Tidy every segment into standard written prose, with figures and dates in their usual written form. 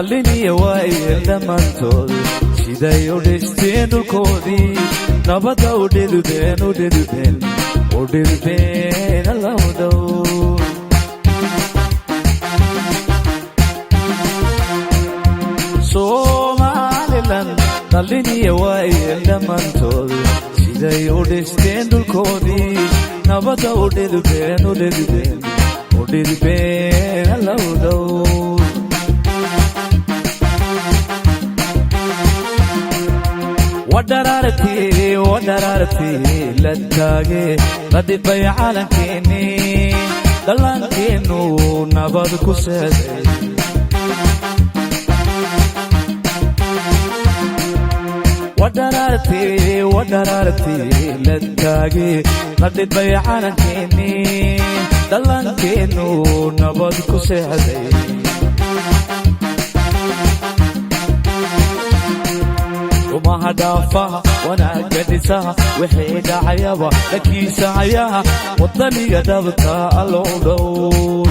Dhalliniya waayeel dhammaantood siday u dhisteen dhulkoodii, nabadda u dhidubeen, u dhidubeen, u dhidubeen, Allow dhow. Somalilan, dhalliniya waayeel dhammaantood siday u dhisteen dhulkoodii, nabadda u dhidubeen, u dhidubeen, u dhidubeen, Allow dhow. Wadharaartii, wadharaartii la taage, la dhibay calankeennii, dhallaankeennu nabad ku seeday. Wadharaartii, wadharaartii la taage, la dhibay calankeennii, dhallaankeennu nabad ku seexday. Rumaha dhaafaha, wanaagga dhisaha, wixii dhacayaba dhankiisa hayaha, waddaniga dhabta, Allow dhow.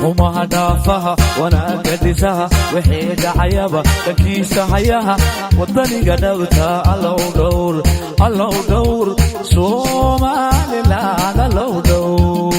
Rumaha dhaafaha, wanaagga dhisaha, wixii dhacayaba dhankiisa hayaha, waddaniga dhabta, Allow dhowr, Allow dhowr, Somalilan, Allow dhowr.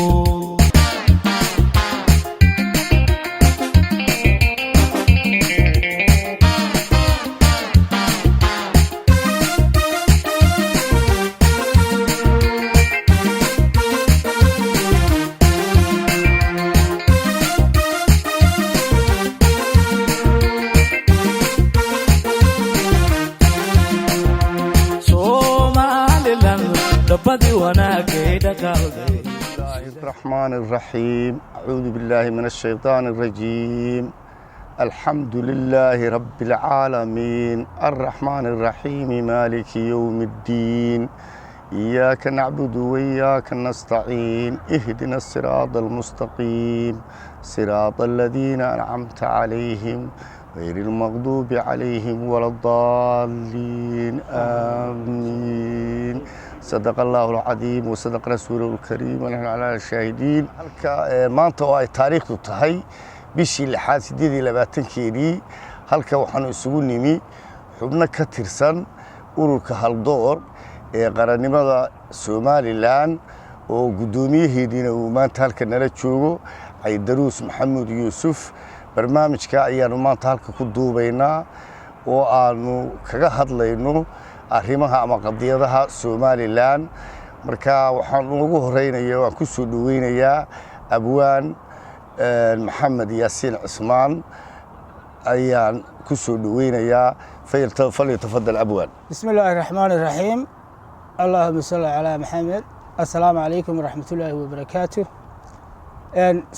Somalilan dhabbadii wanaagay dhaqaalday. الله الرحمن الرحيم، أعوذ بالله من الشيطان الرجيم. الحمد لله رب العالمين، الرحمن الرحيم، مالك يوم الدين، إياك نعبد وإياك نستعين، اهدنا الصراط المستقيم، صراط الذين أنعمت عليهم، غير المغضوب عليهم ولا الضالين، آمين. صدق الله العظيم وصدق رسوله الكريم ونحن على الشاهدين. Halka maanta oo ay taariikhdu tahay bishii lixaad 28-keedii, halka waxaanu isugu nimi xubno ka tirsan ururka Haldoor ee qarannimada Somalilan, oo guddoomiyaheediina uu maanta halka nala joogo, Caydaruus Maxamuud Yuusuf. Barnaamijka ayaanu maanta halka ku duubaynaa oo aanu kaga hadlayno arrimaha ama qadiyadaha Somalilan. Marka waxaan ugu horeynaya, waan ku soo dhoweynayaa abwaan Maxamed Yaasiin Cismaan ayaan ku soo dhoweynayaa. Falyatafadal abwaan. بسم الله الرحمن الرحيم، اللهم صل على محمد. السلام عليكم ورحمة الله وبركاته.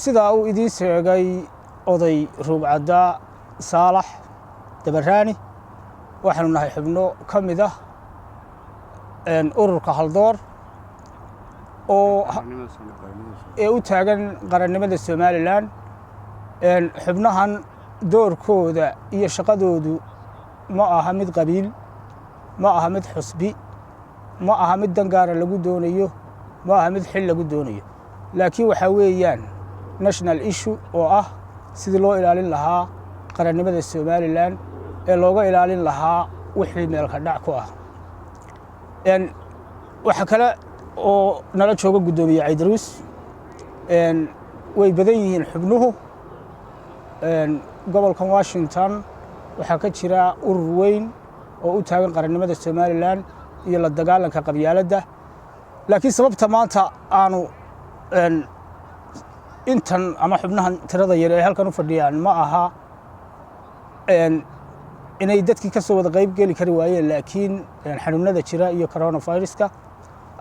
Sidaa uu idiin sheegay oday Ruubcaddaa Saalax Dabaraani, waxaanu nahay xubno ka mid ah ururka Haldoor oo ee u taagan qarannimada Somalilan. Xubnahan doorkooda iyo shaqadoodu ma aha mid qabiil, ma aha mid xusbi, ma aha mid dangaara lagu doonayo, ma aha mid xil lagu doonayo, laakiin waxaa weeyaan national issue oo ah sidii loo ilaalin lahaa qarannimada Somalilan ee looga ilaalin lahaa wixii meelka dhac ku ah. Waxaa kale oo nala jooga guddoomiye Caydaruus. Way badan yihiin xubnuhu. Gobolkan Washington waxaa ka jira urur weyn oo u taagan qarannimada Somalilan iyo la dagaalanka qabyaaladda, laakiin sababta maanta aanu intan ama xubnahan tirada yar ee halkan u fadhiyaan ma aha inay dadkii ka soo wada qayb geli kari waayeen, laakiin xanuunada jira iyo coronaviruska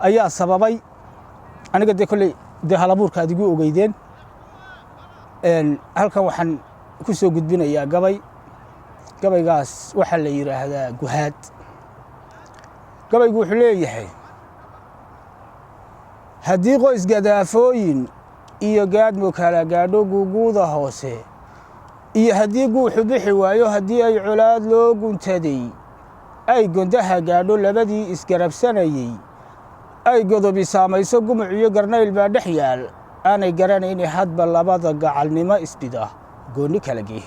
ayaa sababay. Aniga dee kolley dee halabuurka aad igu ogeydeen, halkan waxaan ku soo gudbinayaa gabay. Gabaygaas waxaa la yidhaahdaa Guhaad. Gabaygu wuxuu leeyahay: haddii qoys gadaafooyin iyo gaadmo kala gaadho, guguuda hoose iyo haddii guuxu bixi waayo, haddii ay colaad loo guntaday ay gondaha gaadho, labadii isgarabsanayey ay godobi saamayso, gumuc iyo garnayl baa dhex yaal. Aanay garanayni hadba labada gacalnimo isbida goonni kala gee.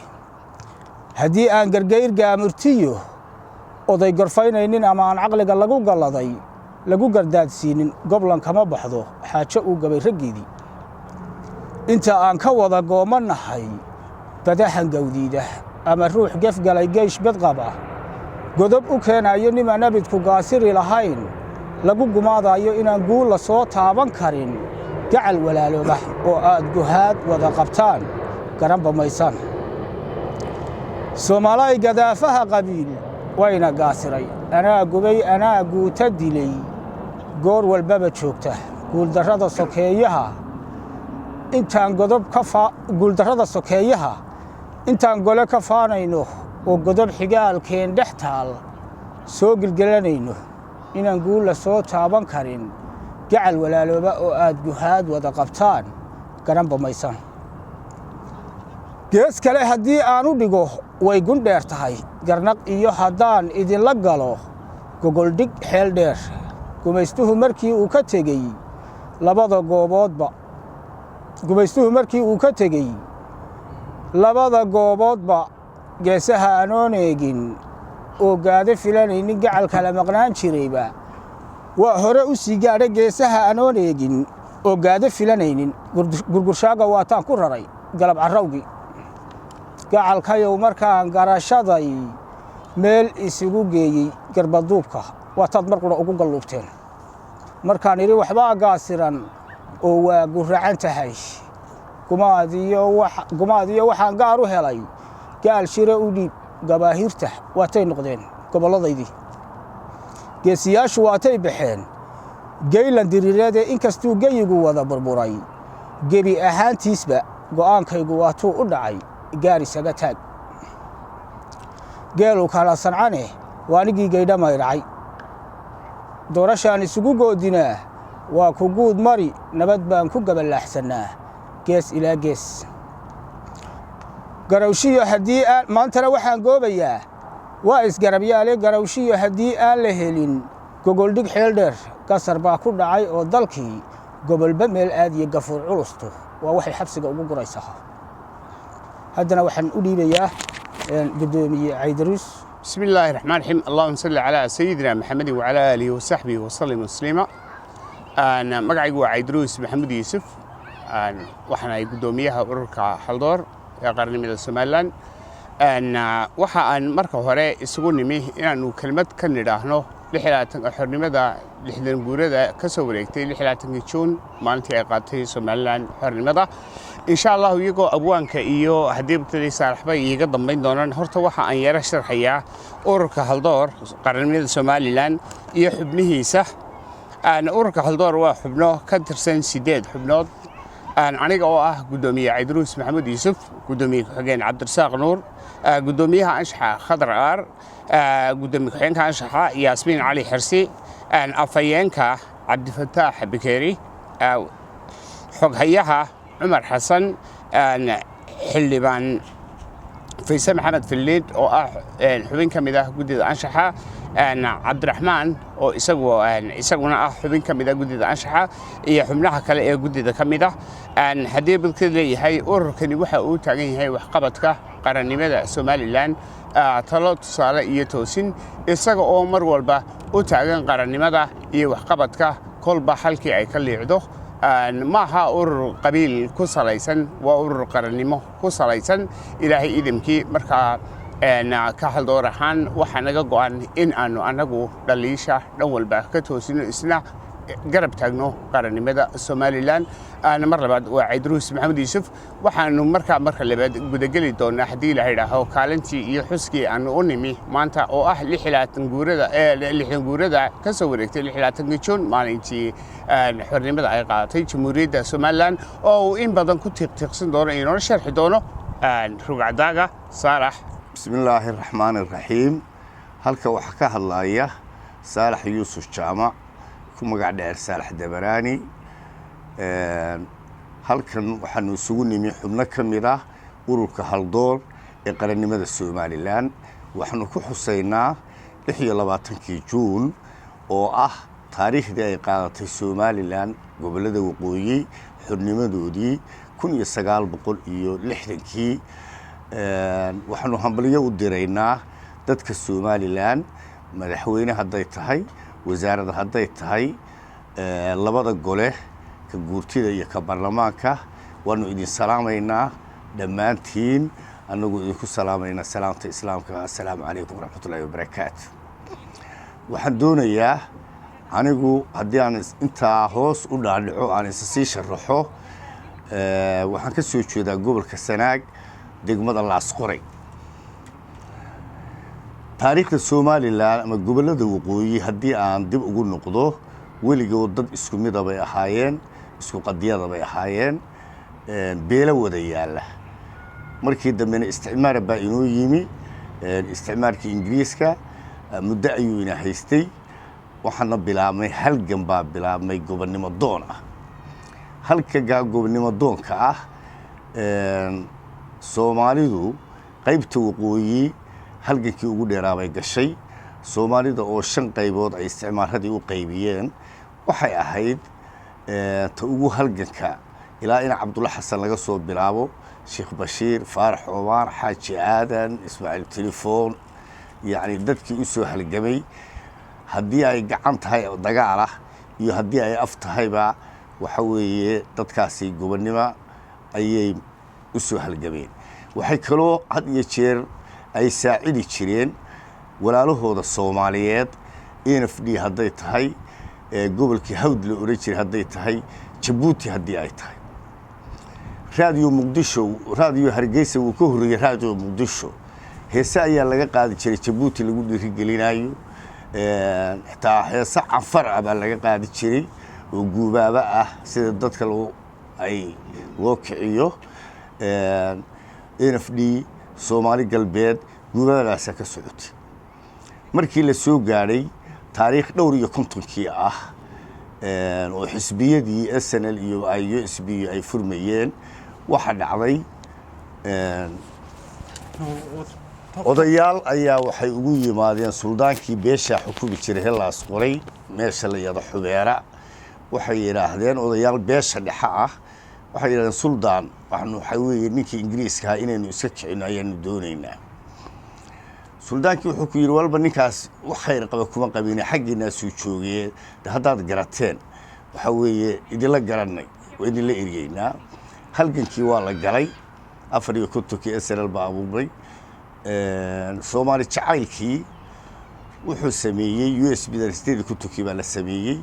Haddii aan gargayr gaamurtiyo oday gorfaynaynin ama aan caqliga lagu galladay lagu gardaadsiinin, goblan kama baxdo xaajo uu gabay raggeedii. Inta aan ka wada goomanahay badahan gawdiida ama ruux gefgalay geysh bedqaba godob u keenayo, nimaan abidku gaasiri lahayn lagu gumaadayo, inaan guul la soo taaban karin, gacal walaalooba oo aad guhaad wada qabtaan garanba maysaan. Soomaalay gadaafaha qabiil wayna gaasiray, anaa gubay, anaa guuta dilay, goor walbaba joogta. Guuldarrada sokeeyaha intaan godob ka guuldarrada sokeeyaha intaan gole ka faanayno oo godob xigaalkeen dhex taal soo gelgelanayno, inaan guul la soo taaban karin, gacal walaalooba oo aad guhaad wada qabtaan garanba maysaan. Gees kale haddii aan u dhigo, way gun dheer tahay garnaq iyo haddaan idinla galo gogoldhig xeel dheer. Gumaystuhu markii uu ka tegey labada gooboodba, gumaystuhu markii uu ka tegey labada gooboodba, geesaha anoon eegin oo gaado filanaynin, gacal kala maqnaan jirayba waa hore u sii gaadha. Geesaha anoon eegin oo gaado filanaynin, gurgurshaaga waataan ku raray galab carrawgii. Gacalkayow markaan garashaday meel isugu geeyey, garbaduubka waataad mar qura ugu galluubteen. Markaan idhi waxbaa gaasiran oo waa guracan tahay, gumaad iyo waxaan gaar u helay, gaal shire u dhiib gabaahirta waatay noqdeen gobolladaydii. Geesiyaashu waatay baxeen geylan diriireedee, inkastuu geyigu wada burburay gebi ahaantiisba, go'aankaygu waatuu u dhacay gaar isaga taag. Geelu kala sancane waa anigii gaydha mayracay. Doorashaan isugu goodinaa waa ku guud mari, nabad baan ku gabalaaxsannaa gees ilaa gees. Garawshiyo haddii aan maantana waxaan goobayaa waa isgarabyaale. Garawshiyo haddii aan la helin gogoldhig xeel dheer, gasar baa ku dhacay oo dalkii gobolba meel aadiyo gafuur culustu waa waxay xabsiga ugu guraysaa. Haddana waxaan u dhiibayaa guddoomiye Caydaruus. بسم الله الرحمن الرحيم، اللهم صل على سيدنا محمد وعلى آله وصحبه وسلم تسليما. أنا magacaygu waa Caydaruus Maxamed Yuusuf. Waxaan ahay guddoomiyaha ururka Haldoor ee qarannimada Somaliland. Waxa aan marka hore isugu nimi inaanu kelmad ka nidhaahno xornimada 60 guurada ka soo wareegtay 26-kii Juun, maalintii ay qaatay Somaliland xornimada. Insha Allahu, iyagoo abwaanka iyo haddii btadii Saalaxba iiga dambayn doonaan, horta waxa aan yara sharxayaa ururka Haldoor qarannimada Somaliland iyo xubnihiisa. Ururka Haldoor waa xubno ka tirsan 8 xubnood: aniga oo ah guddoomiye Caydaruus Maxamuud Yuusuf, guddoomiye ku-xigeen Cabdirasaaq Nuur, guddoomiyaha anshaxa Khadar Aar, guddoomiye ku-xigeenka anshaxa Yaasmiin Cali Xirsi, afhayeenka Cabdifataax Bikeeri, xoghayaha Cumar Xasan, xildhibaan Fayse Maxamed Filliid oo ah xubin ka mid ah guddida anshaxa, Cabdiraxmaan oo isagu isaguna ah xubin ka mid ah guddida anshaxa, iyo xubnaha kale ee guddida ka mid ah. Haddii badka leeyahay, ururkani waxa uu taagan yahay waxqabadka qarannimada Somaliland, talo, tusaale iyo toosin, isaga oo mar walba u taagan qarannimada iyo waxqabadka kolba halkii ay ka liicdo. Maaha urur qabiil ku salaysan, waa urur qarannimo ku salaysan, Ilaahay idamkii. Markaa ka Haldoor ahaan waxaa naga go'an in aanu annagu dhaliisha dhan walba ka toosino, isna garab taagno qarannimada Somaliland. Mar labaad waa Caydaruus Maxamed Yuusuf. Waxaanu markaa marka labaad gudageli doonaa, haddii la yidhaaho, kaalintii iyo xuskii aanu u nimi maanta oo ah 60 guurada, 60 guurada ka soo wareegtay 26-kii Juun, maalintii xornimada ay qaadatay Jamhuuriyadda Somaliland, oo uu in badan ku tiiqtiiqsan doono, inoona sharxi doono rugcadaaga Saalax. بسم الله الرحمن الرحيم. Halka waxaa ka hadlaya Saalax Yuusuf Jaamac, ku magac dheer Saalax Dabaraani. Halkan waxaanu isugu nimi xubno ka mid ah ururka Haldoor ee qarannimada Somaliland. Waxaanu ku xusaynaa 26-kii Juun oo ah taariikhdii ay qaadatay Somaliland, gobollada waqooyi, Xornimadoodii 1960-kii waxaanu hambalyo u diraynaa dadka Somaliland, madaxweyne hadday tahay, wasaaradda hadday tahay, labada gole, ka guurtida iyo ka baarlamaanka. Waanu idin salaamaynaa dhammaantiin, annagu idinku salaamaynaa salaamta Islaamka: assalaamu calaykum waraxmatullahi wabarakaatu. Waxaan doonayaa anigu haddii aan intaa hoos u dhaadhico, aan isa sii sharaxo, waxaan ka soo jeedaa gobolka Sanaag, degmada Laasqoray. Taariikhda Somaliland ama gobollada waqooyi haddii aan dib ugu noqdo, weligood dad isku mida bay ahaayeen, isku qadiyada bay ahaayeen, beelo wada yaalla. Markii dambena isticmaar baa inoo yimi, isticmaarkii Ingiriiska muddo ayuu ina haystay. Waxaana bilaabmay halgan baa bilaabmay gobonnimo doon ah. Halkagaa gobonnimo doonka ah, Soomaalidu qaybta waqooyi halgankii ugu dheeraabay gashay. Soomaalida oo shan qaybood ay isticmaaradii u qaybiyeen, waxay ahayd ta ugu halganka ilaa in Cabdulla Xasan laga soo bilaabo, Sheekh Bashiir, Faarax Cumar, Xaaji Aadan, Ismaaciil Telefoon, yacni dadkii u soo halgamay, haddii ay gacan tahay oo dagaal ah iyo haddii ay af tahayba, waxa weeye dadkaasi gobonnimo ayay u soo halgameen. Waxay kaloo had iyo jeer ay saacidi jireen walaalahooda Soomaaliyeed, NFD hadday tahay, gobolkii Hawd la odhan jiray hadday tahay, Jabuuti haddii ay tahay. Raadiyo Muqdisho, Raadiyo Hargeysa wuu ka horreeyey Raadiyo Muqdisho. Heese ayaa laga qaadi jiray Jabuuti lagu dhiirigelinayo. Xitaa heese Canfar ah baa laga qaadi jiray oo guubaaba ah, sida dadka loo ay loo kiciyo. NFD, Soomaali Galbeed, guubaabadaasaa ka socotay. Markii la soo gaadhay taariikh dhowr iyo kontonkii ah oo xisbiyadii SNL iyo USP ay furmayeen, waxaa dhacday odayaal ayaa waxay ugu yimaadeen suldaankii beeshaa xukumi jiray Helaas Qoray, meesha la yado Xubeera. Waxay yidhaahdeen odayaal beesha dhexe ah, waxay yidhahdeen: "Suldaan, waxaanu waxaa weeye ninkii Ingiriiska ahaa inaynu iska kicino ayaanu doonaynaa." Suldaankii wuxuu ku yidhi: "Walba ninkaas wax khayr qaba kuma qabine, xaggiinaasuu joogee. De haddaad garateen, waxaa weeye idinla garanay, waa idinla eryeynaa." Halgankii waa la galay. 54-kii SNL baa abuuray. Soomaali jacaylkii wuxuu sameeyey USP dan 58-kii baa la sameeyey.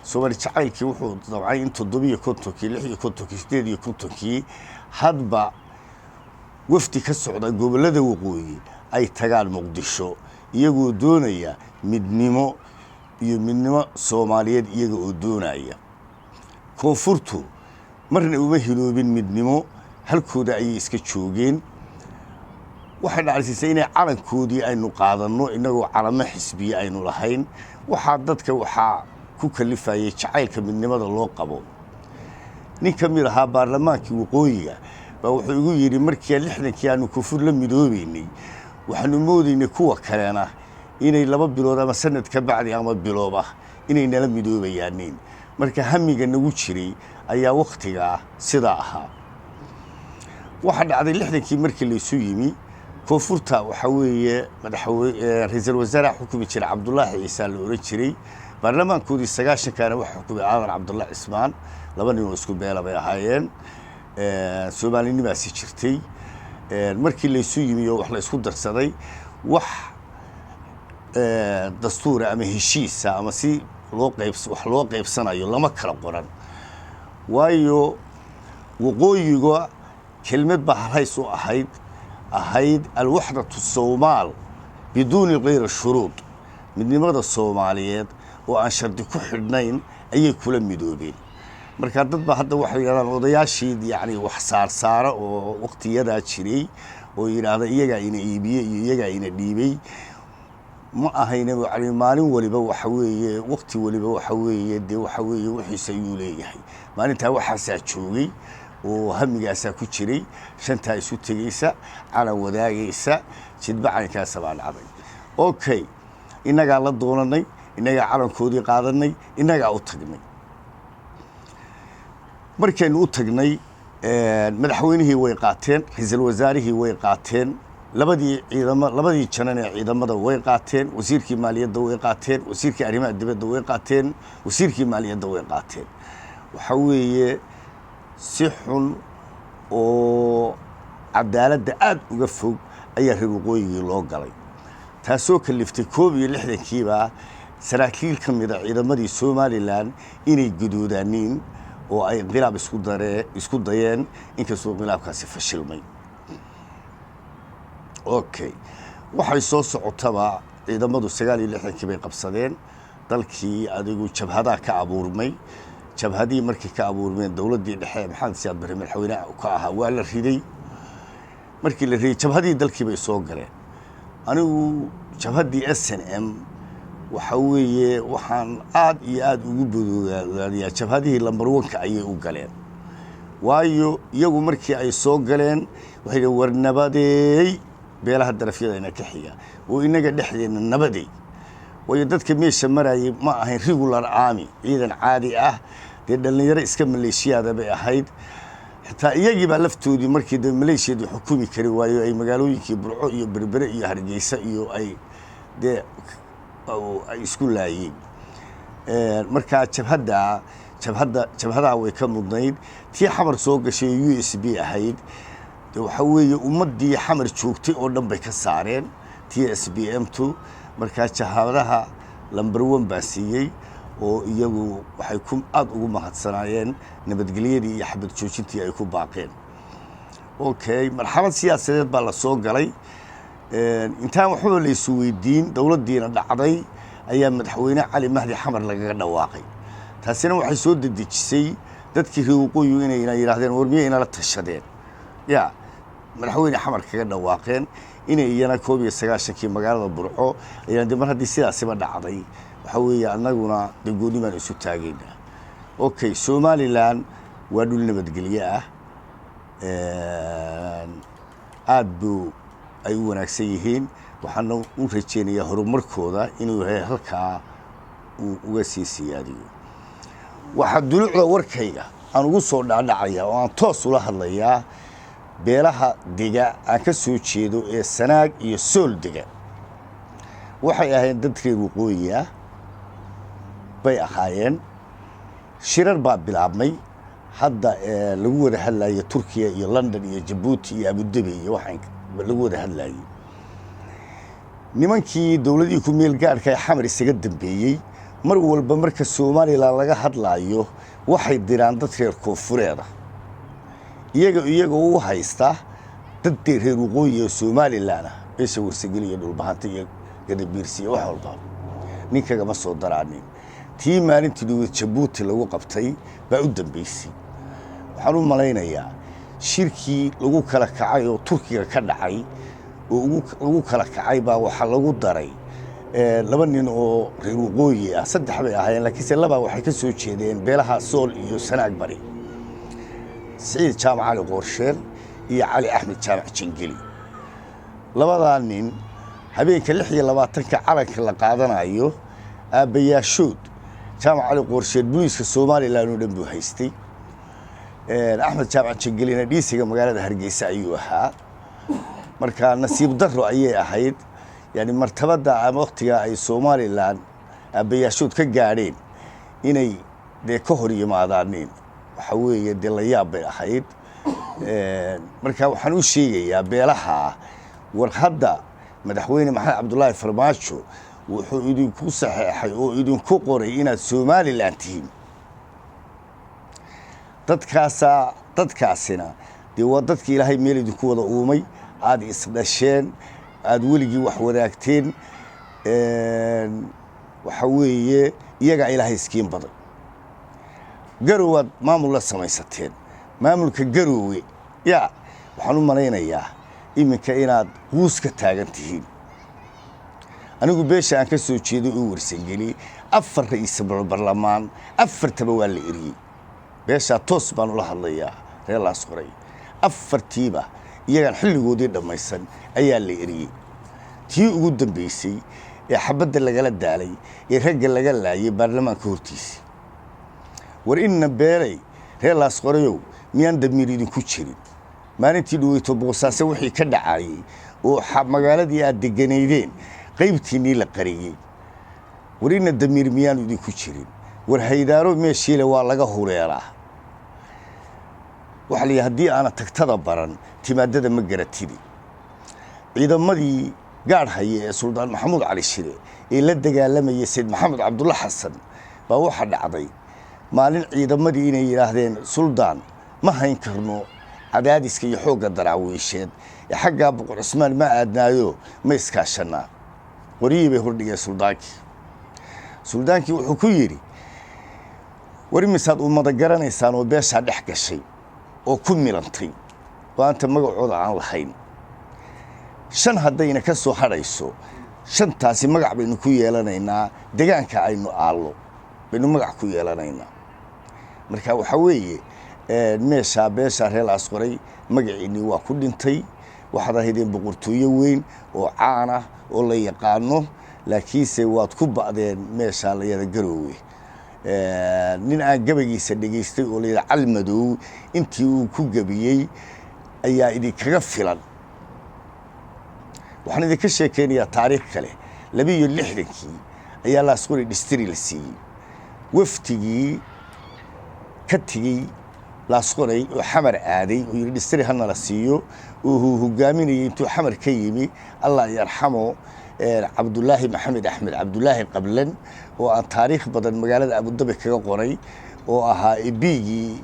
Soomaali jacaylkii wuxuu dabcay in 57-kii, 56-kii, 58-kii hadba wafdi ka socda gobollada waqooyi ay tagaan Muqdisho, iyagoo doonaya midnimo iyo midnimo Soomaaliyeed, iyaga oo doonaya. Koonfurtu marna uma hiloobin midnimo, halkooda ayay iska joogeen. Waxay dhacaysiisay inay calankoodii aynu qaadanno innagoo calamo xisbiye aynu lahayn. Waxaa dadka waxaa ku kalifayay jacaylka midnimada loo qabo. Nin ka mid ahaa baarlamaankii waqooyiga baa wuxuu igu yidhi: "Markii 60-kii aanu koonfur la midoobeynay, waxaanu moodaynay kuwa kalena inay 2 bilood ama sanad ka bacdi ama bilooba inay nala midoobayaaniin. Marka hamiga nagu jiray ayaa wakhtigaa sidaa ahaa." Waxaa dhacday 60-kii markii laysu yimi koonfurta, waxaa weeye madaxweyne, ra-iisul wasaaraha xukumi jiray Cabdullaahi Ciise la ohan jiray. Baarlamaankoodii 90-kaana waxa xukumay Aadan Cabdullahi Cismaan. Laba nin oo isku beela bay ahaayeen, Soomaalinimaasi jirtay. Markii laysu yimi oo wax la isku darsaday, wax dastuura ama heshiisa ama si loo qayb wax loo qaybsanayo lama kala qoran, waayo waqooyiga kelmad baa halhays u ahayd: alwaxdatu Soomaal biduuni kayri shuruud. Midnimada Soomaaliyeed oo aan shardi ku xidhnayn ayay kula midoobeen. Marka dad baa hadda waxay yidhahdaan odayaashii, yacni wax saarsaara oo waqtiyadaa jiray oo yidhaahda iyagaa ina iibiyey iyo iyagaa ina dhiibay, ma ahayna. Yani maalin waliba waxa weeye, waqti waliba waxa weeye, dee waxa weeye wixiisa ayuu leeyahay. Maalintaa waxaasaa joogay oo hamigaasaa ku jiray, shantaa isu tegeysa, calan wadaagaysa, jidba calankaasa baa dhacday. Okay, innagaa la doonanay, innagaa calankoodii qaadanay, innagaa u tagnay. Markaynu u tagnay madaxweynihii way qaateen, ra-iisul wasaarihii way qaateen, labadii ciidamo, labadii janan ee ciidamada way qaateen, wasiirkii maaliyadda way qaateen, wasiirkii arrimaha dibadda way qaateen, wasiirkii maaliyadda way qaateen. Waxaa weeye si xun oo cadaaladda aada uga fog ayaa reer waqooyigii loo galay, taasoo kaliftay 61-kiiba saraakiil ka mida ciidamadii Somaliland inay gudoodaaniin oo ay inqilaab isku daree isku dayeen, inkastoo inqilaabkaasi fashilmay. Okay, waxay soo socotaba ciidamadu 69-kii bay qabsadeen dalkii. Adigu jabhadaha ka abuurmay, jabhadihii markay ka abuurmeen, dowladdii dhexe ee Maxamed Siyaad Barre madaxweynaha ka ahaa waa la riday. Markii la riday, jabhadihii dalkii bay soo galeen. Anigu jabhaddii SNM waxa weeye waxaan aad iyo aada ugu bodogaadiyaa jabhadihii lambar wanka ayay u galeen, waayo iyagu markii ay soo galeen waxay yidhi: "War nabadeey, beelaha darafyada ina ka xiga oo inaga dhexdeenna nabadey." Waayo dadka meesha marayay ma ahayn regular army, ciidan caadi ah, dee dhallinyaro iska maleeshiyaada bay ahayd. Xitaa iyagii baa laftoodii markii dee maleeshiyadu xukumi kari waayo, ay magaalooyinkii Burco iyo Berbere iyo Hargeysa iyo ay dee ay isku laayeen. Markaa jabhadda jabhadaha way ka mudnayd. Tii Xamar soo gashay USP ahayd, de waxaa weeye ummaddii Xamar joogtay oo dhan bay ka saareen tii SPM tu. Markaa jabhadaha number one baa siiyey, oo iyagu waxay ku aada ugu mahadsanaayeen nabadgelyadii iyo xabad joojintii ay ku baaqeen. Okay, marxalad siyaasadeed baa la soo galay. Intaan waxbaba la isu weydiin, dowladdiina dhacday, ayaa madaxweyne Cali Mahdi Xamar lagaga dhawaaqay. Taasina waxay soo dedejisay dadkii reer waqooyigu inayna yidhahdeen: "War miyay inala tashadeen?" Ya madaxweyne Xamar kaga dhawaaqeen inay iyana 91-kii magaalada Burco ayaan de mar haddii sidaasiba dhacday, waxaa weeye annaguna dee gooni baan isu taagaynaa. Okay, Somaliland waa dhul nabadgelye ah, aad buu ay u wanaagsan yihiin. Waxaana u rajeynayaa horumarkooda inuu yahay halkaa uu uga sii siyaadiyo. Waxaa dulucda warkayga aan ugu soo dhacdhacaya oo aan toos ula hadlayaa beelaha dega aan ka soo jeedo ee Sanaag iyo Sool dega. Waxay ahayd dad reer waqooyi ah bay ahaayeen. Shirar baa bilaabmay hadda lagu wada hadlayo Turkiya iyo London iyo Jabuuti iyo Abudabi iyo waxaan lagu wada hadlayay. Nimankii dowladihii ku meel gaadhka ee Xamar isaga dambeeyey, mar walba marka Somaliland laga hadlaayo waxay diraan dad reer koonfureeda, iyaga u haysta dad dee reer waqooyi oo Somaliland ah. Beesha Warsageli iyo Dhulbahanta iyo Gadabiirsi iyo wax walba nin kagama soo daraanin. Tii maalintii dhawed Jabuuti lagu qabtay baa u dambeysay. Waxaan u malaynayaa shirkii lagu kala kacay oo Turkiga ka dhacay oo lagu kala kacay baa waxaa lagu daray laba nin oo reer waqooyi ah. Saddex bay ahaayeen, laakiinse labaa waxay ka soo jeedeen beelaha Sool iyo Sanaag Bari, Siciid Jaamac Cali Qoorsheel iyo Cali Axmed Jaamac Jangeli. Labadaa nin habeenka 26-ka calanka la qaadanayo, aabbayaashood Jaamac Cali Qoorsheel booliiska Somaliland oo dhan buu haystay, Axmed Jaamac Jangelina dhiisiga magaalada Hargeysa ayuu ahaa. Marka nasiib daro ayay ahayd, yani martabadda ama waktigaa ay Somaliland aabbayaashood ka gaadheen inay dee ka hor yimaadaaniin, waxa weeye dee la yaab bay ahayd. Marka waxaan u sheegayaa beelaha: war hadda madaxweyne Maxamed Cabdulaahi Farmaajo wuxuu idinku saxeexay oo idinku qoray inaad Somaliland tihiin. Dadkaasaa, dadkaasina dee waa dadki Ilaahay meel idinku wada uumay, aada isdhasheen, aada weligii wax wadaagteen. Waxa weeye iyagaa Ilaahay iskiin baday. Garowaad maamul la samaysateen, maamulka Garoowe ya waxaan u malaynayaa iminka inaad quus ka taagan tihiin. Anigu beesha aan ka soo jeeday oo Warsangeli, afar ra'iisul barlamaan, afartaba waa la eriyey. Beeshaa toos baan ula hadlayaa, reer Laas Qoray. Afartiiba iyagaan xilligoodii dhammaysan ayaa la eriyey. Tii ugu dambeysay ee xabadda lagala daalay ee ragga laga laayay baarlamaanka hortiisa. War inna beelay. Reer Laasqorayow, miyaan damiir idinku jirin? Maalintii dhaweyto Boosaaso wixii ka dhacayey oo magaaladii aad deganaydeen qaybtiinnii la qariyey, war ina damiir miyaanu idinku jirin? War haydaaro meeshiile waa laga huleelaa. Waxaa la yidhi, haddii aana tagtada baran, timaadada ma garatidi. Ciidamadii gaadh haya ee Suldaan Maxamuud Cali Shire ee la dagaalamayay Sayd Maxamed Cabdulla Xasan baa waxaa dhacday maalin ciidamadii inay yidhaahdeen, "Suldaan, ma hayn karno cadaadiska iyo xoogga Daraawiisheed ee xaggaa Boqor Cusmaan ma aadnaayo, ma iskaashanaa?" Qoryihii bay hordhigeen suldaankii. Suldaankii wuxuu ku yidhi, "War imisaad ummada garanaysaan oo beeshaa dhex gashay oo ku milantay maanta magacooda aan lahayn? Shan haddayna ka soo hadhayso, shantaasi magac baynu ku yeelanaynaa, degaanka aynu aallo baynu magac ku yeelanaynaa." Marka waxaa weeye, meeshaa beeshaa reer Laasqoray magaciinnii waa ku dhintay. Waxaad ahaydeen boqortooyo weyn oo caan ah oo la yaqaano, laakiinse waad ku ba'deen meeshaa la yada Garoowe. Nin aan gabaygiisa dhegaystay oo la yidha Calmadow, intii uu ku gebiyey ayaa idinkaga filan. Waxaan idinka sheekeynayaa taariikh kale. 62-kii ayaa Laasqoray dhistiri la siiyey. Waftigii ka tegey Laasqoray oo Xamar aaday oo yidhi, "Dhistiri hana la siiyo," oo uu hogaaminayay intuu Xamar ka yimi, Allah yarxamo, Cabdulaahi Maxamed Axmed, Cabdulaahi Qablan, oo aan taariikh badan magaalada Abudabi kaga qoray, oo ahaa ebigii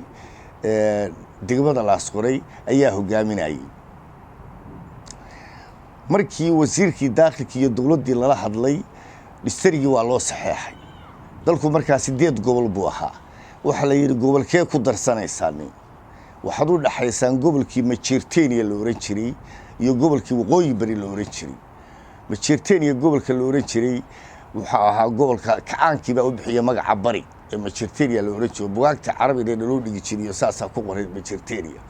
degmada Laasqoray, ayaa hogaaminayay. Markii wasiirkii daakhilkii iyo dowladdii lala hadlay, dhistarigii waa loo saxeexay. Dalku markaa 8 gobol buu ahaa. Waxaa la yidhi, "Gobolkee ku darsanaysaa? Waxaad u dhaxaysaan gobolkii Majeerteniya la ohan jiray iyo gobolkii Waqooyi Bari la ohan jiray." Majeerteniya gobolka la ohan jiray wuxuu ahaa gobolka kacaankii baa u bixiya magaca Bari ee Majeerteniya la ohan jiray. Bugaagta Carabiga naloo dhigi jiriyo saasaa ku qoray Majeerteniya.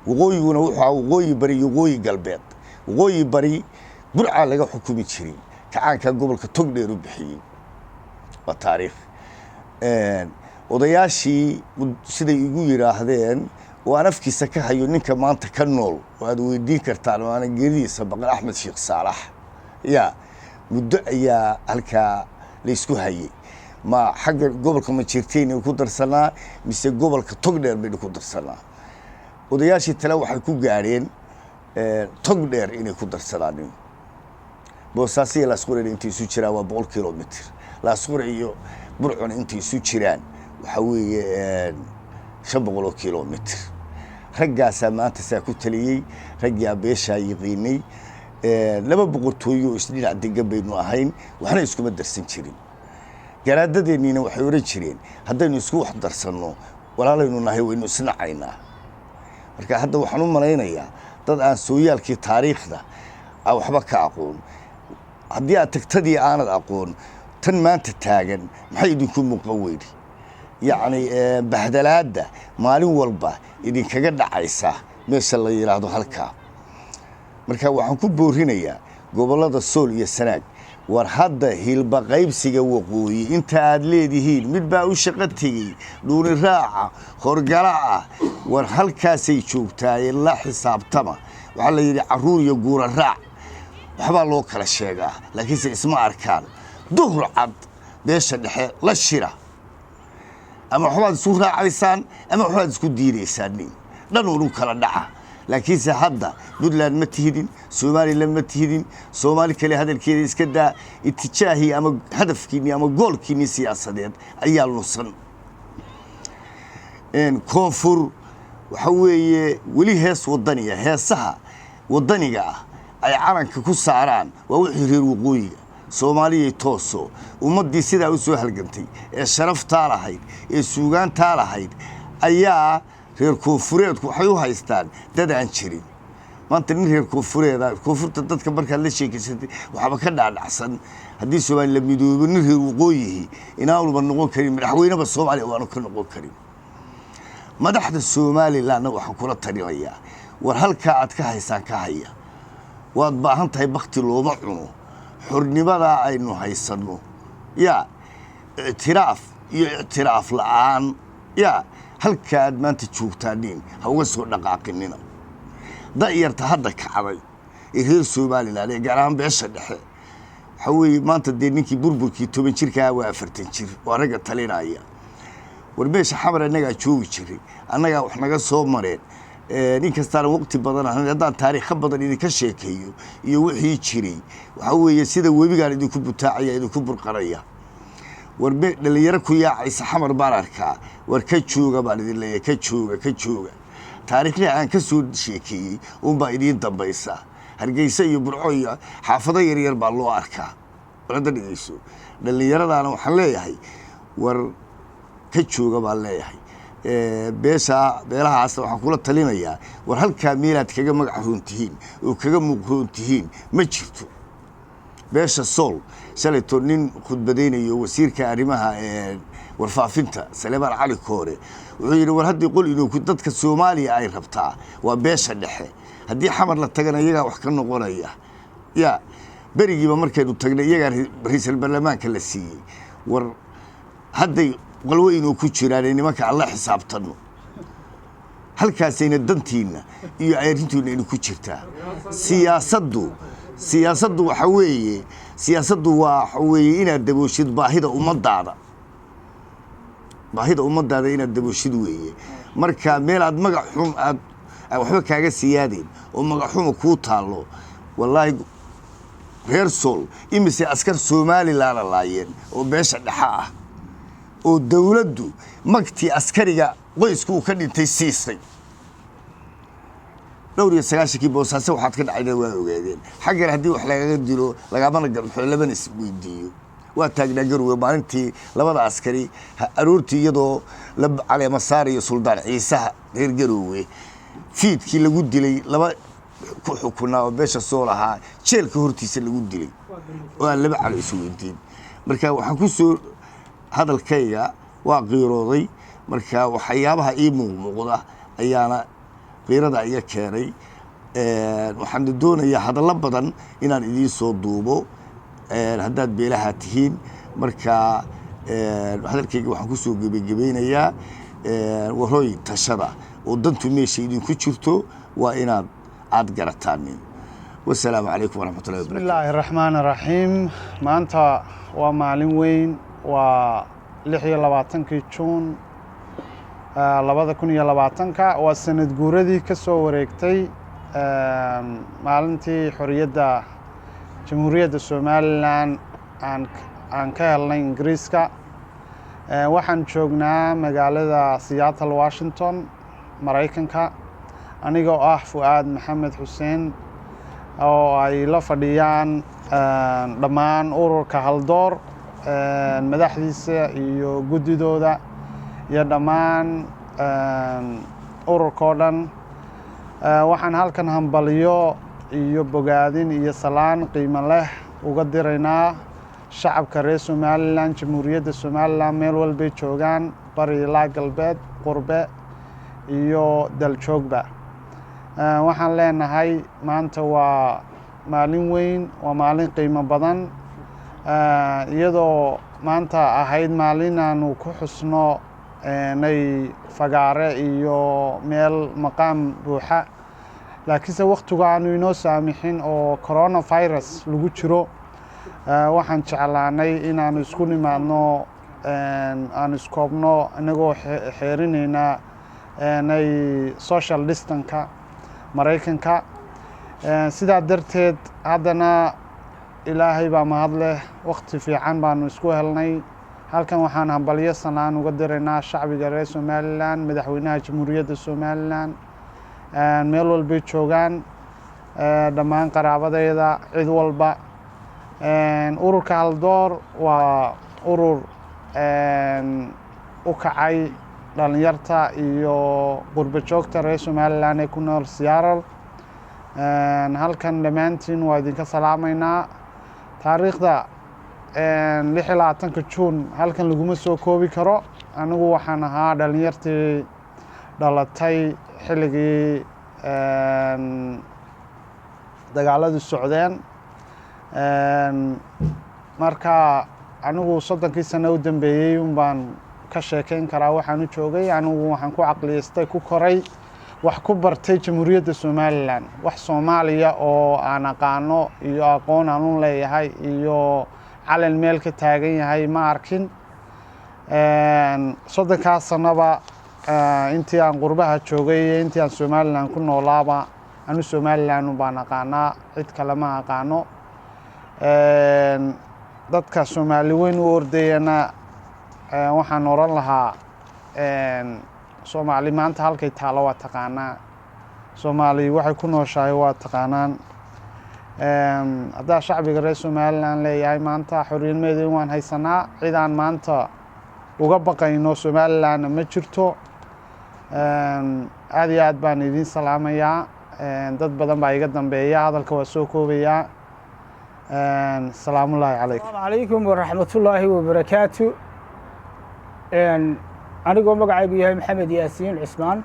Waqooyiguna wuxuu ahaa Waqooyi Bari iyo Waqooyi Galbeed. Waqooyi Bari Burcaa laga xukumi jiray, kacaankaa gobolka Togdheer u bixiyey. Waa taariikh. Odayaashii siday igu yidhaahdeen oo aan afkiisa ka hayo, ninka maanta ka nool oo aad weydiin kartaan oo aanan geeridiisa baqan, Axmed Sheekh Saalax, ya muddo ayaa halkaa laysku hayay: ma xagga gobolka Majeerteyna ku darsanaa mise gobolka Togdheer baynu ku darsanaa? Odayaashii tale waxay ku gaadheen Togdheer inay ku darsadaan. Boosaaso iyo Laasqurena intay isu jiraan waa 100 kilomitr. Laasqure iyo Burcuna intay isu jiraan waxaa weeye 500 kilomitr. Raggaasaa maanta saa ku taliyey, raggaa beeshaa yiqiinay. Laba boqortooyo oo isdhinac degan baynu ahayn, waxna iskuma darsan jirin. Garaadadeenniina waxay odhan jireen, haddaynu isku wax darsanno, walaalaynu nahay, waynu isnacaynaa. Marka hadda waxaan u malaynayaa dad aan sooyaalkii taariikhda aan waxba ka aqoon. Haddii aad tagtadii aanad aqoon, tan maanta taagan maxay idinku muuqan weydi? Yacni bahdalaadda maalin walba idinkaga dhacaysa meesha la yidhaahdo halkaa. Marka waxaan ku boorinayaa gobollada Sool iyo Sanaag, war hadda hilba qaybsiga waqooyi inta aad leedihiin mid baa u shaqo tegey dhuuni raaca horgala ah. War halkaasay joogtaaye la xisaabtama. Waxaa la yidhi, carruur iyo guura raac waxbaa loo kala sheegaa, laakiinse isma arkaan. Duhur cad beesha dhexe la shira, ama waxbaad isku raacaysaan ama waxbaad isku diidaysaan, nin dhan unu kala dhaca. Laakiinse hadda Puntland ma tihidin, Somaliland ma tihidin, Soomaali kale hadalkeeda iska daa. Itijaahii ama hadafkiinii ama goolkiinii siyaasadeed ayaa lusan. Koonfur waxa weeye weli hees wadaniya, heesaha wadaniga ah ay calanka ku saaraan waa wixii reer waqooyiga. Soomaaliyay tooso, ummaddii sidaa u soo halgantay ee sharaftaa lahayd ee suugaantaa lahayd ayaa reer koonfureedku waxay u haystaan dad aan jirin. Maanta nin reer koonfureeda, koonfurta dadka markaad la sheekeysatay, waxaaba ka dhaadhacsan haddii Soomaali la midoobo nin reer waqooyihi inaanuba noqon karin madaxweyneba Soomaaliya waanu ka noqon karin. Madaxda Somalilandna waxaan kula talinayaa, war halkaa aad ka haysaan ka haya. Waad baahan tahay, bakti looma cuno. Xornimadaa aynu haysanno, yaa ictiraaf iyo ictiraaf la'aan, yaa Halka aad maanta joogtaaniin ha uga soo dhaqaaqinina. Da'yarta hadda kacday ee reer Somaliland ee gaar ahaan beesha dhexe, waxaa weeye maanta dee ninkii burburkii 10 jirkaa waa 40 jir, waa ragga talinaya. War meesha Xamar annagaa joogi jiray, annagaa wax naga soo mareen. Nin kastaana waqti badan ahayn haddaan taariikho badan idinka sheekeeyo iyo wixii jiray, waxaa weeye sida webigaan idinku butaacaya, idinku burqanaya. War me dhalinyaro ku yaacaysa Xamar baan arkaa. War ka jooga baan idin leeyahay, ka jooga, ka jooga. Taariikhdii aan ka soo sheekeeyey unbaa idiin dambaysa. Hargeysa iyo Burco iyo xaafado yaryar baa loo arkaa. War hadda dhegeyso, dhallinyaradaana waxaan leeyahay, war ka jooga baan leeyahay. Beesha beelahaasna waxaan kula talinayaa, war halkaa meelaad kaga magac roon tihiin oo kaga muuq roon tihiin ma jirto. Beesha Sool, shalayto nin khudbadaynayo, wasiirka arrimaha warfaafinta Saleebaan Cali Koore, wuxuu yidhi, war haddii qol inuu dadka Soomaaliya ay rabtaa waa beesha dhexe. Haddii Xamar la tagana iyagaa wax ka noqonaya. Ya berigiiba markaynu tagnay iyagaa ra'iisul baarlamaanka la siiyey. War hadday qalwo inuu ku jiraan ee nimanka alla xisaabtano, halkaasayna dantiinna iyo arrintiinna inu ku jirtaa. Siyaasaddu waxa weeye, siyaasaddu waa waxa weeye inaad dabooshid baahida ummaddaada, baahida ummaddaada inaad dabooshid weeye. Marka meel aad magac xun aad aan waxba kaaga siyaadeen oo magac xuma kuu taallo, wallaahi reer Sool imise askar Somalilaana laayeen oo beesha dhexa ah oo dawladdu magtii askariga qoyska uu ka dhintay siisay. Dhowr iyo sagaashankii Boosaaso waxaad ka dhacayna waa ogaadeen. Xaggan haddii wax lagaga dilo lagamana garxo, lamana isweydiiyo. Waa taagnaa Garowe maalintii labada askari aroortii, iyadoo la caleema saarayo Suldaan Ciisaha reer Garowe, fiidkii lagu dilay laba ku xukunaa oo beesha Sool ahaa, jeelka hortiisa lagu dilay oo aan laba calo isweydiin. Marka waxaan ku soo hadalkayga waa qiirooday. Marka waxyaabaha ii muuqmuuqda ayaana qiirada iga keenay. Waxaan doonayaa hadallo badan inaan idiin soo duubo haddaad beelaha tihiin. Marka hadalkayga waxaan kusoo gebagebeynayaa, warooy tashada oo dantu meesha idinku jirto waa inaad aad garataan. Wasalaamu calaykum waraxmatullahi بسم wabarakatu. الله الرحمن الرحيم. Maanta waa maalin weyn, waa 26-kii Juun 2020-ka, waa sanad guuradii ka soo wareegtay maalintii xorriyadda Jamhuuriyadda Somaliland aan ka helnay Ingiriiska. Waxaan joognaa magaalada Seattle, Washington, Maraykanka, anigoo ah Fu'aad Maxamed Xuseen oo ay la fadhiyaan dhammaan ururka Haldoor madaxdiisa iyo guddidooda iyo dhammaan ururka oo dhan. Waxaan halkan hambalyo iyo bogaadin iyo salaan qiimo leh uga diraynaa shacabka reer Somaliland, Jamhuuriyadda Somaliland, meel walbay joogaan, bari ilaa galbeed, qurbe iyo daljoogba. Waxaan leenahay maanta waa maalin weyn, waa maalin qiimo badan. Iyadoo maanta ahayd maalin aanu ku xusno nay fagaare iyo meel maqaam buuxa, laakiinse waktigu aanu inoo saamixin oo coronavirus lagu jiro, waxaan jeclaanay inaanu isku nimaadno, aanu iskoobno, inagoo xeerinayna nay social distance-ka Maraykanka. Sidaa darteed haddana Ilaahay baa mahad leh, wakti fiican baanu isku helnay. Halkan waxaan hambalyo sanaan uga diraynaa shacbiga reer Somaliland, madaxweynaha Jamhuuriyadda Somaliland meel walbay joogaan, dhammaan qaraabadayda, cid walba. Ururka Haldoor waa urur u kacay dhalinyarta iyo qurbo joogta reer Somaliland ee ku nool Seattle. Halkan dhammaantiin waa idinka salaamaynaa. Taariikhda 26-ka Juun halkan laguma soo koobi karo. Anigu waxaan ahaa dhalinyartii dhalatay xilligii dagaaladu socdeen. Marka anigu 30-kii sano u dambeeyey un baan ka sheekeyn karaa waxaan u joogay. Anigu waxaan ku caqliyeystay, ku koray, wax ku bartay Jamhuuriyadda Somalilan. Wax Soomaaliya oo aan aqaano iyo aqoon aan u leeyahay iyo calan meel ka taagan yahay ma arkin. 30-kaas sanaba intii aan qurbaha joogay iyo intii aan Somalilan ku noolaaba, anu Somalilan baan aqaanaa, cid kale ma aqaano. Dadka Soomaali weyn u ordayana waxaan oran lahaa, Soomaali maanta halkay taalo waa taqaanaa, Soomaali waxay ku nooshahay waa taqaanaan. Haddaa shacbiga reer Somalilan leeyahay, maanta xorriyadmeeda waan haysanaa, cid aan maanta uga baqayno Somalilandna ma jirto. Aad iyo aad baan idiin salaamayaa. Dad badan baa iga dambeeya, hadalka waa soo koobayaa. Salaamullaahi calaykum. Asalaamu calaykum waraxmatullaahi wabarakaatu. Anigoo magacaygu yahay Maxamed Yaasiin Cusmaan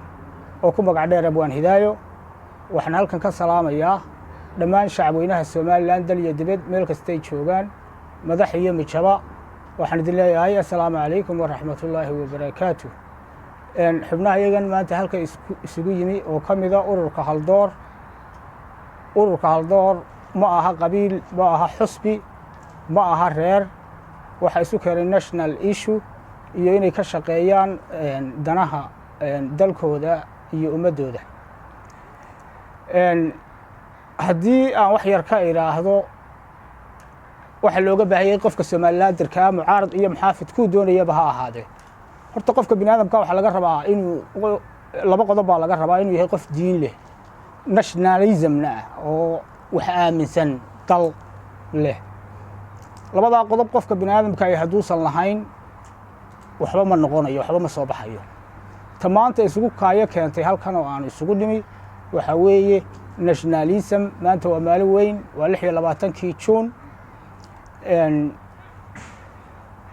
oo ku magac dheer Abwaan Hidaayo, waxaan halkan ka salaamayaa dhammaan shacabweynaha Somalilan, dal iyo dibad, meel kastay joogaan, madax iyo mijaba. Waxaan idin leeyahay assalaamu calaykum waraxmatullaahi wabarakaatu. Xubnaha iyagan maanta halka isugu yimi oo ka mida ururka Haldoor. Ururka Haldoor ma aha qabiil, ma aha xusbi, ma aha reer. Waxa isu keenay national issue iyo inay ka shaqeeyaan danaha dalkooda iyo ummaddooda. Haddii aan wax yar ka idhaahdo, waxaa looga baahanyay qofka Somalilanderkaa, mucaarad iyo muxaafid kuu doonayaba ha ahaadee, horta qofka bini aadamka waxaa laga rabaa inuu laba qodob baa laga rabaa: inuu yahay qof diin leh, nationalismna ah, oo wax aaminsan, dal leh. Labadaa qodob qofka bini aadamka ay hadduusan lahayn, waxba ma noqonayo, waxba ma soo baxayo. Ta maanta isugu kaayo keentay halkan oo aanu isugu nimi waxaa weeye nationalism. Maanta waa maalin weyn, waa 26-kii Juun,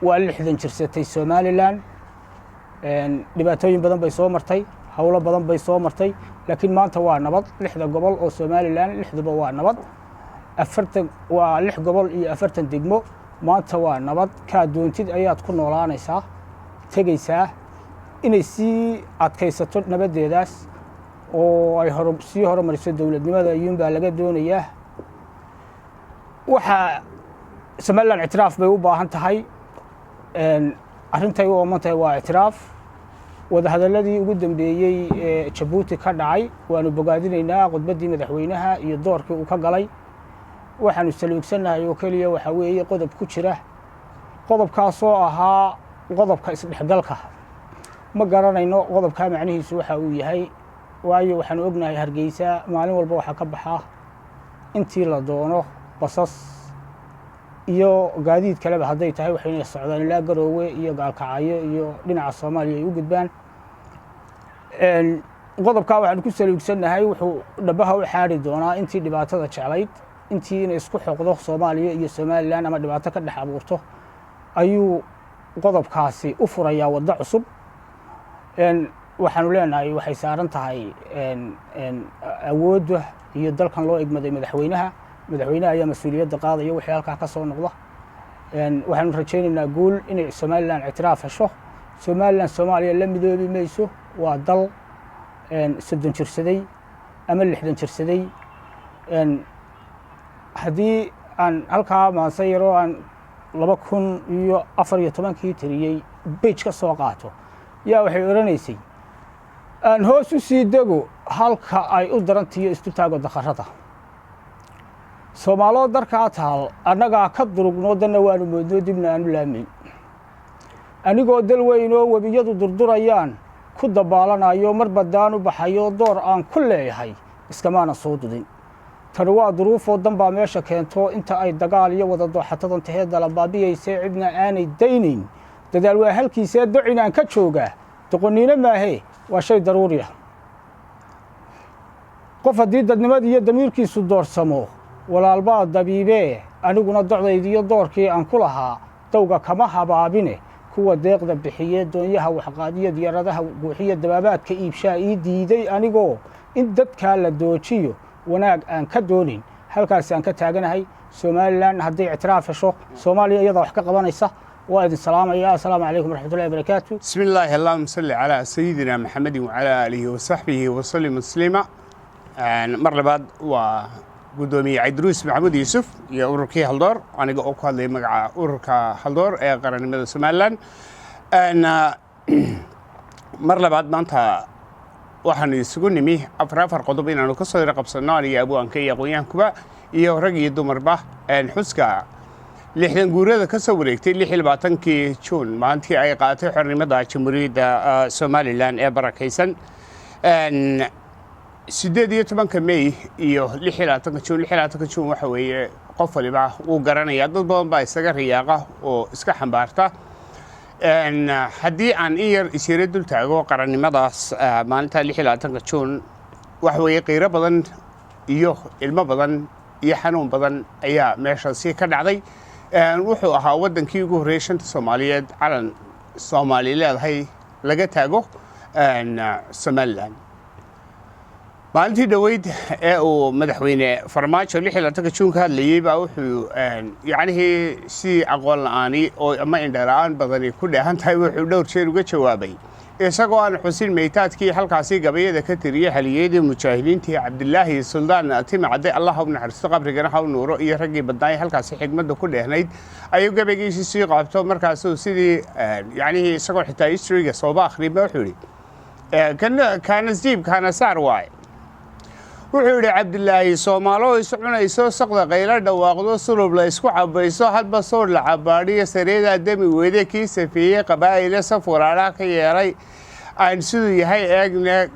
waa 60 jirsatay Somalilan. Dhibaatooyin badan bay soo martay, howlo badan bay soo martay, laakiin maanta waa nabad. Lixda gobol oo Somalilan, lixduba waa nabad. 40 waa lix gobol iyo 40 degmo. Maanta waa nabad, kaa doontid ayaad ku noolaanaysaa, tegaysaa. Inay sii adkaysato nabaddeedaas oo ay hor sii horumariso dowladnimada iyuunbaa laga doonayaa. Waxaa Somalilan ictiraaf bay u baahan tahay. Arrintay u ooman tahay waa ictiraaf. Wadahadalladii ugu dambeeyey ee Jabuuti ka dhacay waanu bogaadinaynaa, khudbaddii madaxweynaha iyo doorkii uu ka galay. Waxaanu saluugsannahay oo keliya waxaa weeye qodob ku jira, qodobkaasoo ahaa qodobka isdhexgalka. Ma garanayno qodobkaa macnihiisu waxa uu yahay, waayo waxaanu ognahay Hargeysa maalin walba waxaa ka baxaa intii la doono basas iyo gaadiid kaleba hadday tahay, waxayna socdaan ilaa Garoowe iyo Gaalkacyo iyo dhinaca Soomaaliya ay u gudbaan. Qodobkaa waxaanu ku saluugsannahay wuxuu dhabaha u xaari doonaa intii dhibaatada jeclayd, intii inay isku xoqdo Soomaaliya iyo Somalilan ama dhibaato ka dhex abuurto ayuu qodobkaasi u furayaa waddo cusub. Waxaanu leenahay waxay saaran tahay awoodda iyo dalkan loo egmaday madaxweynaha. Madaxweynaha ayaa mas-uuliyadda qaadaya wixii halkaa ka soo noqda. Waxaanu rajaynaynaa guul inay Somalilan ictiraaf hesho. Somalilan Soomaaliya la midoobi mayso. Waa dal 30 jirsaday ama 60 jirsaday. Haddii aan halkaa maanse yaroo aan 2014-kii tiriyey bej ka soo qaato, yaa waxay odhanaysay: aan hoos u sii dego halka ay u darantiyo isku taago dakharada Soomaaloo darkaa taal, annagaa ka durugnoo danna waanu moodnoo dibna aanu laamayn. Anigoo dal weyn oo webiyadu durdurayaan ku dabaalanayo, mar baddaan u baxayo, door aan ku leeyahay iskamaana soo dudin. Tani waa duruufoo dan baa meesha keento. Inta ay dagaal iyo wada dooxatadan tahee dalabaabiyaysee cidna aanay daynayn, dadaal waa halkiisee docinaan ka joogaa doqoniino maahee, waa shay daruuri ah. Qof haddii dadnimadii iyo damiirkiisu doorsamo, walaalbaa dabiibee. Aniguna docdaydiiyo doorkii aan ku lahaa dawga kama habaabine. Kuwa deeqda bixiye, doonyaha waxqaadiyo, diyaaradaha guuxiyo, dabaabaadka iibshaa ii diiday anigoo in dadkaa la doojiyo wanaag aan ka doonin. Halkaas aan ka taaganahay. Somalilan hadday ictiraaf hesho, Soomaaliya iyadaa wax ka qabanaysa. Waa idin salaamaya. Assalaamu calaykum waraxmatullahi wabarakaatu. بسم الله، اللهم صل على سيدنا محمد وعلى آله وصحبه وسلم تسليما. Mar labaad waa gudoomiye Cabdiruus Maxamuud Yuusuf iyo ururkii Haldoor, aniga oo ku hadlaya magaca ururka Haldoor ee qarannimada Somaliland. Mar labaad maanta waxaanu isugu nimi afar afar qodob inaanu ka soo yaro qabsanno, aniga abwaanka iyo aqoonyahankuba iyo rag iyo dumarba, xuska 60 guurada ka soo wareegtay 26-kii Juun, maalintii ay qaadatay xornimada Jamhuuriyadda Somaliland ee barakaysan. 18-ka May iyo 26-ka Juun. 26-ka Juun waxa weeye qof waliba wuu garanayaa, dad badan baa isaga riyaaqa oo iska xambaarta. Haddii aan in yar isyaro dul taago qarannimadaas, maalinta 26-ka Juun waxa weeye qiiro badan iyo ilmo badan iyo xanuun badan ayaa meeshaasi ka dhacday. Wuxuu ahaa waddankii ugu horreeyey shanta Soomaaliyeed calan Soomaali leedahay laga taago, Somaliland. Maalintii dhoweyd ee uu madaxweyne Farmaajo 26-ka Juun ka hadlayey baa wuxuu, yacnihii, si aqoon la-aani oo ama indhala-aan badani ku dheehan tahay, wuxuu dhowr jeer uga jawaabay isagoo aan xusin meytaadkii halkaasi gabayada ka tiriyey, haliyadii mujaahidiintii Cabdilaahi Suldaan Timacade, Allah ha u naxariisto, qabrigana ha u nuuro, iyo raggii badnaay halkaasi xigmadda ku dheehnayd ayuu gabaygiisii sii qaabto. Markaasuu sidii, yacnihii, isagoo xitaa historyga sooba akhriba, wuxuu yidhi kaanasiib kaanasaar waaye. Wuxuu yidhi Cabdilaahi: "Soomaalo is cunayso, saqda qaylo dhawaaqdo, sulub la isku cabayso, hadba soor la cabaadhiyo, sareedaa demi weyde, kii safeeyey qabaa'ile saf walaalaha ka yeelay, aan siduu yahay eegne,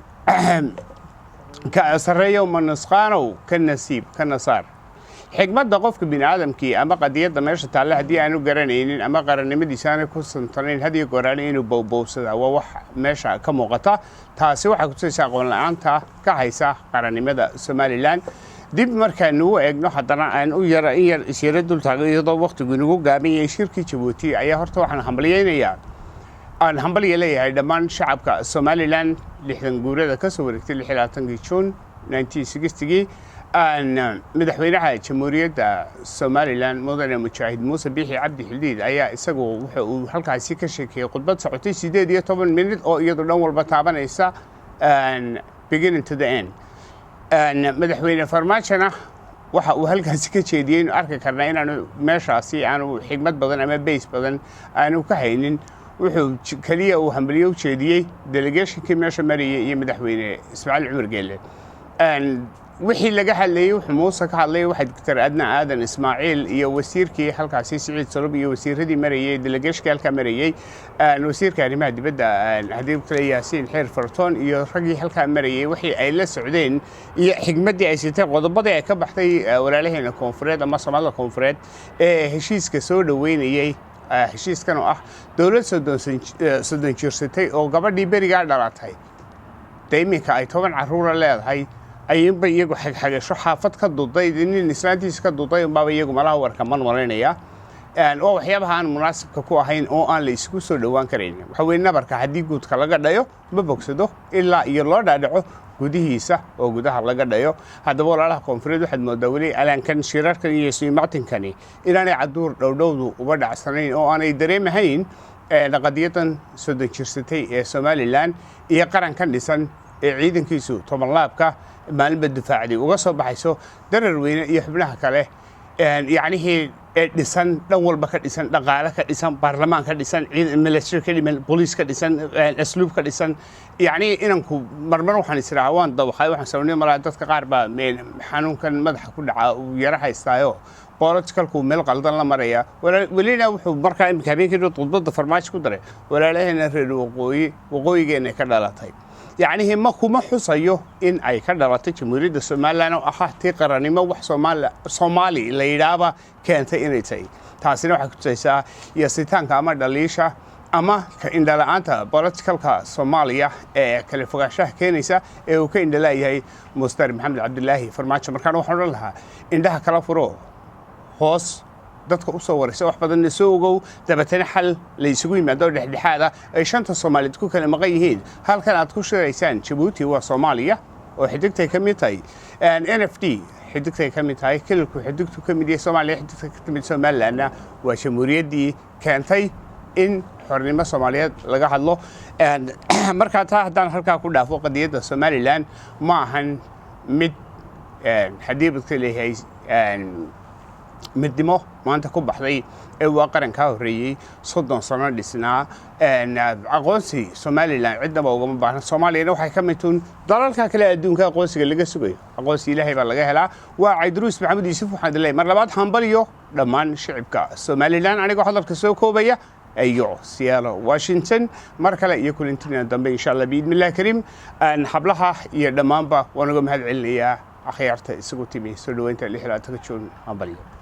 ka sarreeyow ma nusqaanow, ka nasiib ka nasaar." Xigmadda qofka bini aadamkii ama qadiyadda meesha taalla haddii aanu garanaynin ama qarannimadiisa aanay ku santanayn, had iyo goor aane inuu bowbowsadaa waa wax meesha ka muuqata. Taasi waxay kutusaysaa aqoon la-aanta ka haysa qarannimada Somaliland. Dib markaanu u eegno haddana, aan u yara in yar isyaro dul taago iyadoo waqtigu inagu gaaban yahay, shirkii Jabuuti ayaa horta waxaan hambalyeynayaa, aan hambalya leeyahay dhammaan shacabka Somaliland 60 guurada ka soo wareegtay 26-kii Juun 1960gii. Aan madaxweynaha Jamhuuriyadda Somaliland, mudane mujaahid Muuse Biixi Cabdi Xildiid, ayaa isagu wuxa uu halkaasi ka sheekeeyey khudbad socotay 18 minid oo iyadu dhan walba taabanaysa, beginning to the end. Madaxweyne Farmaajona waxa uu halkaasi ka jeediyey inu arki karnaa inaanu meeshaasi aanu xigmad badan ama base badan aanu ka haynin. Wuxuu keliya uu hambalyo u jeediyey delegationkii meesha marayay iyo madaxweyne Ismaaciil Cumar Geelle. Wixii laga hadlayey, wuxuu Muuse ka hadlay, waxaa Doctor Adna Aadan Ismaaciil iyo wasiirkii halkaasi Siciid Sulub iyo wasiiradii marayey, delegationkii halkaa marayey, wasiirka arrimaha dibadda haddii kale Yaasiin Xeer Fartoon iyo raggii halkaa marayey, wixii ay la socdeen iyo xigmaddii ay siteen, qodobadii ay ka baxday walaalaheena koonfureed ama Soomaalida koonfureed ee heshiiska soo dhoweynayey, heshiiskan oo ah dowlad 30 jirsatay oo gabadhii berigaa dhalatay dee iminka ay 10 carruura leedahay, ayinba iyagu xagxagasho xaafad ka duday, nin islaantiisa ka duday unbaaba iyagu malaha warkaman marinaya. Waa waxyaabaha aan munaasibka ku ahayn oo aan la isugu soo dhowaan karayn. Waxa weye nabarka haddii guudka laga dhayo ma bogsado ilaa iyo loo dhaadhaco gudihiisa oo gudaha laga dhayo. Haddaba walaalaha koonfureed waxaad moodaa weli alaankan shirarkan iyo ismimactinkani inaanay caduur dhowdhowdu uba dhacsanayn oo aanay dareemahayn qadiyadan 30 jirsatay ee Somaliland iyo qarankan dhisan ee ciidankiisu tobanlaabka maalinba difaacday uga soo baxayso Darar Weyne iyo xubnaha kale, yacnihii, ee dhisan, dhan walba ka dhisan, dhaqaale ka dhisan, baarlamaan ka dhisan, ciidan military ka dhiman, booliis ka dhisan, asluub ka dhisan. Yacni inanku marmar waxaan isirahaa waan dawaqay, waxaan sawnay malaa dadka qaar baa xanuunkan madaxa ku dhaca uu yaro haystaayo, politicalku meel qaldan la maraya. Welina wuxuu markaa iminka habeenkii khudbadda Farmaajo ku daray walaalaheena reer waqooyi, waqooyigeena ka dhalatay. Yacnihii ma kuma xusayo in ay ka dhalatay Jamhuuriyadda Somaliland oo ahaa tii qarannimo wax Soomaali la yidhaaba keentay inay tahay. Taasina waxay kutusaysaa yasitaanka ama dhaliisha ama ka indhala-aanta politicalka Soomaaliya ee kala fogaanshaha keenaysa ee uu ka indhalaayahay Mustar Maxamed Cabdilaahi Farmaajo. Markaan waxaan odhan lahaa indhaha kala furo, hoos dadka u soo waraysa, wax badanna soo ogow, dabeetana xal la isugu yimaado dhexdhexaada ay shanta Soomaaliyeed ku kala maqan yihiin. Halkan aad ku shiraysaan Jabuuti waa Soomaaliya. oo xidigtay ka mid tahay, NFD xidigtay ka mid tahay, kililku xidigtu ka mid yahay, Soomaaliya xidigta ka timid, Somalilandna waa jamhuuriyaddii keentay in xornimo Soomaaliyeed laga hadlo. Markaa taa haddaan halkaa ku dhaafo, qadiyadda Somaliland ma ahan mid haddii badka leeyahay midnimo maanta ku baxday ee waa qarankaa horreeyey 30 sano dhisnaa. Aqoonsi Somaliland cidnaba ugama baahna. Soomaaliyana waxay ka mid tuun dalalka kale adduunka aqoonsiga laga sugayo. Aqoonsi Ilaahay baa laga helaa. Waa Cayduruus Maxamed Yuusuf. Waxaan idin leeyahay mar labaad hambaliyo dhammaan shicibka Somaliland, anigoo hadalka soo koobaya iyo Seattle, Washington. Mar kale iyo kulantina dambe, insha Allah, biidni illahi kariim. Hablaha iyo dhammaanba waan uga mahad celinayaa akhyaarta isugu timi soo dhoweynta 26-ka Juun. Hambalyo.